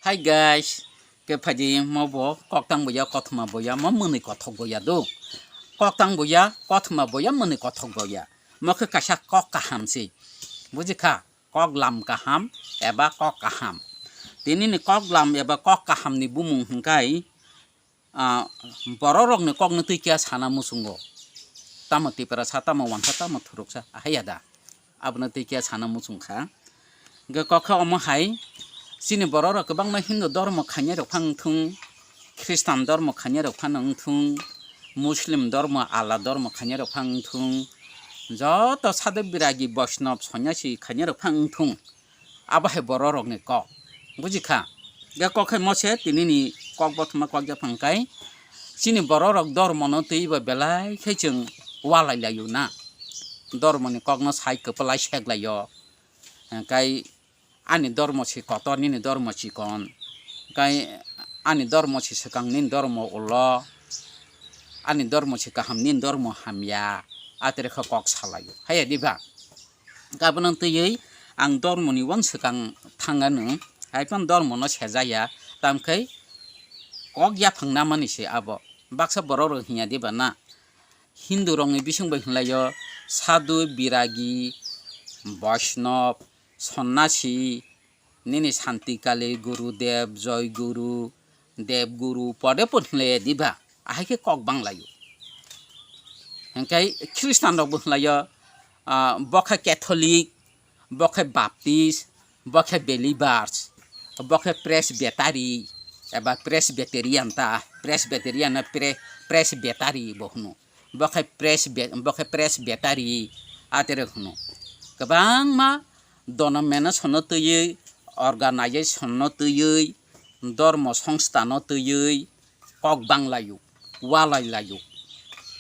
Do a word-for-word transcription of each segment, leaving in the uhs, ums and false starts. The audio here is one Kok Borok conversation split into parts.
Hi guys, ke phaidi mo bo koktang boya, kothoma boya, mo mwnwi kothok boya do. Koktang boya, kothoma boya, mwnwi kothok boya. Mo khe kaisa kok kaham se. Buji kha? Kok lam kaham eba kok kaham. Tini ni kok lam eba kok kaham ni bumung hwnkhe, ah, borok rok ni kok no twi kya sana muchungo. Tamo Tiprasa, tamo Wansa, tamo Thuruksa, ahai ya da. Abono twi kya sana muchung kha. Hwnkhe kok khe omo hai, chini borok rok kwbangma Hindu dormo khainai rok phang wngthung, Khristan dormo khainai rok phano wngthung, Muslim dormo, Allah dormo khainai rok phang wngthung, joto sadhu biragi, Vaishnav, sonyasi khainai rok phang wngthung. Abo hai borok rokni kok. Buji kha? Hwnkhe kok khe mo se tini ni kok bothoma kok ya phang kai. Chini borok rok dormo no twi ba belai khe chwng walai laio na. Dormo ni kok no sai kwplai sek laio. Hwnkhe ani dormo se kotor, nini dormo chikon. Hwnkhe ani dormo se swkang, nini dormo ulo. Ani dormo se kaham, nini dormo hamya. Atere khe kok salaio. Haiya diba? Abono twiwi ang dormoni uanswkang thangano, haiphano dormono sejaya, tamkhai kok yaphang namani se abo. Baksa borok rok hinya diba na? Hindu rokni bising bai hinlaio sadhu, biragi, Vaishnav, sonnasi, nini Santi Kali, Gurudev, Joy Guru, Dev Guru, pode pun hinlaiya diba? Ahai khe kok banglaio. Hingkai Khristan rok bo hinlaio, ah, bo khe Catholic, bo khe Baptist, bo khe Believers, bo khe Presbytery, eba Presbyterian ta, Presbyterian na Pre-, Presbytery bo hwno. Bo khe Presby-, bo khe Presbytery, atere hwno. Kwbangma denomination no twiwi, organization no twiwi, dormo songstha no twiwi, kok banglaio, walai laio,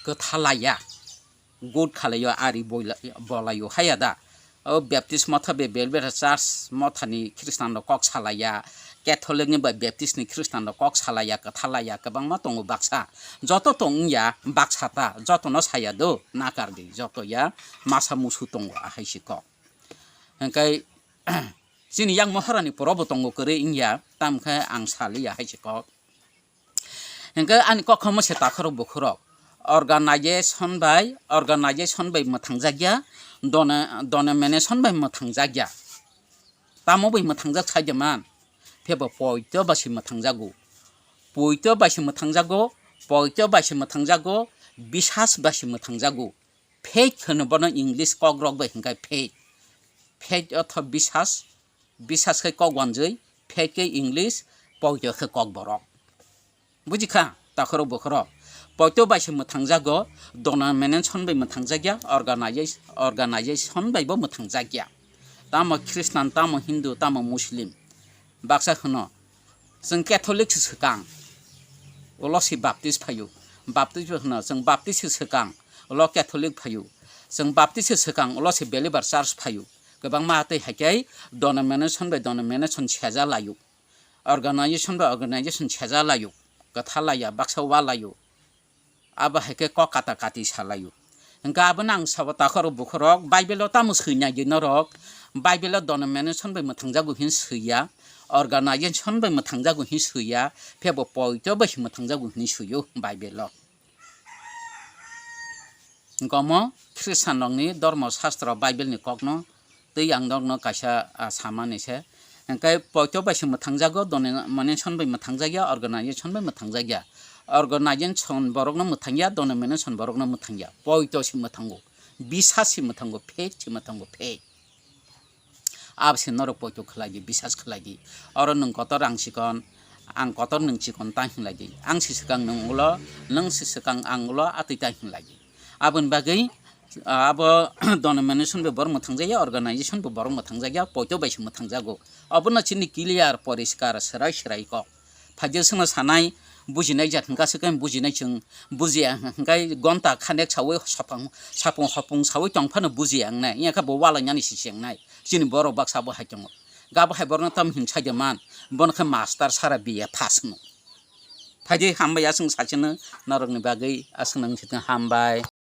kwtha laiya, good khalaio, ari boila-, bolaio, haiya da? O Baptist motha be Belbera Church mothani Khristan rok kok salaiya, Catholic ni bai Baptist ni Khristan rok kok salaiya, kwtha laiya, kwbangma tongo baksa. Joto tong wngya, baksa ta, joto no saya do, nakar di, joto ya, masa musu tongo, ahai si kok. Hingkai, chini yang mohorani poro bo tongo kwrwi wngya, tamkhe ang saliya hai si kok. Hingke ani kokhormo se takhorok bukhurok. Organization bai, organization bai mwthangjakya, done-, denomination bai mwthangjakya. Tamo bai mwthangjak saida man? Phebo poito bai se mwthangjago. Poito bai se mwthangjago, poito bai se mwthangjago, bisas bai se mwthangjago. Faith hwno bono English kokrok bai hingkha faith. Faith otho bisas, bisas khe kok wanjwi, faith khe English, poito khe kok borok. Buji kha, takhorok bokhorok. Poito bai se mwthangjago, denomination bai mwthangjakya, organization, organization bai bo mwthangjakya. Tamo Khristan, tamo Hindu, tamo Muslim. Baksa hwno, chwng Catholic se swkang, ulo se Baptist phaio. Baptist hwno, chwng Baptist se swkang, ulo Catholic phaio. Chwng Baptist se swkang, ulo se Believer Church phaio. Kwbangma tei hai khe denomination bai denomination seja laio. Organization bai organization seja laio. Kwtha laiya, baksa wa laio. Abo hai khe kok kata kati salaio. Hingkhe abono ang sabo takhorok bukhorok Bible o tamo swi nai di norok? Bible o denomination bai mwthangjago hin swiya, organization bai mwthangjago hin swiya, phebo poito bai se mwthangjago hin swio Bible o. Hingke omo Khristanrokni Dhormo Sastro Bible ni kokno tei ang nokno kaisa, ah, samani se. Hingke poito bai se mwthangjago, denomination bai mwthangjakya, organization bai mwthangjakya. Organization borokno mwthangya, denomination borokno mwthangya. Poito se mwthango, bisas se mwthango, faith se mwthango, faith. Abo se norok poito khlai di, bisas khlai di. Oro nwng kotor ang chikon, ang kotor nwng chikon ta hinlai di. Ang se swkang nwng ulo, nwng se swkang ang ulo, atwi ta hinlai di. Aboni bagwi, ah, abo denomination bo borok mwthangjakya, organization bo borok mwthangjakya, poito bai se mwthangjago. Obono chini clear, poriskar, swrai swrai kok. Phaikhe chwngno sanai, bujinai jat hwnkha swkang bujinai chwng, bujiya hwnkhe gonta khanek sawi sapang, sapung hopung sawi tong phano bujiya wngnai, wngya khe bo walainani se chengnai. Chini borok baksa bo hai tongo. Gabo hai borokno tamo hin saida man, bono khe master sara B A pass hwno. Phaidi hambai aswng sachwno norokni bagwi aswk nang sitwng hambai.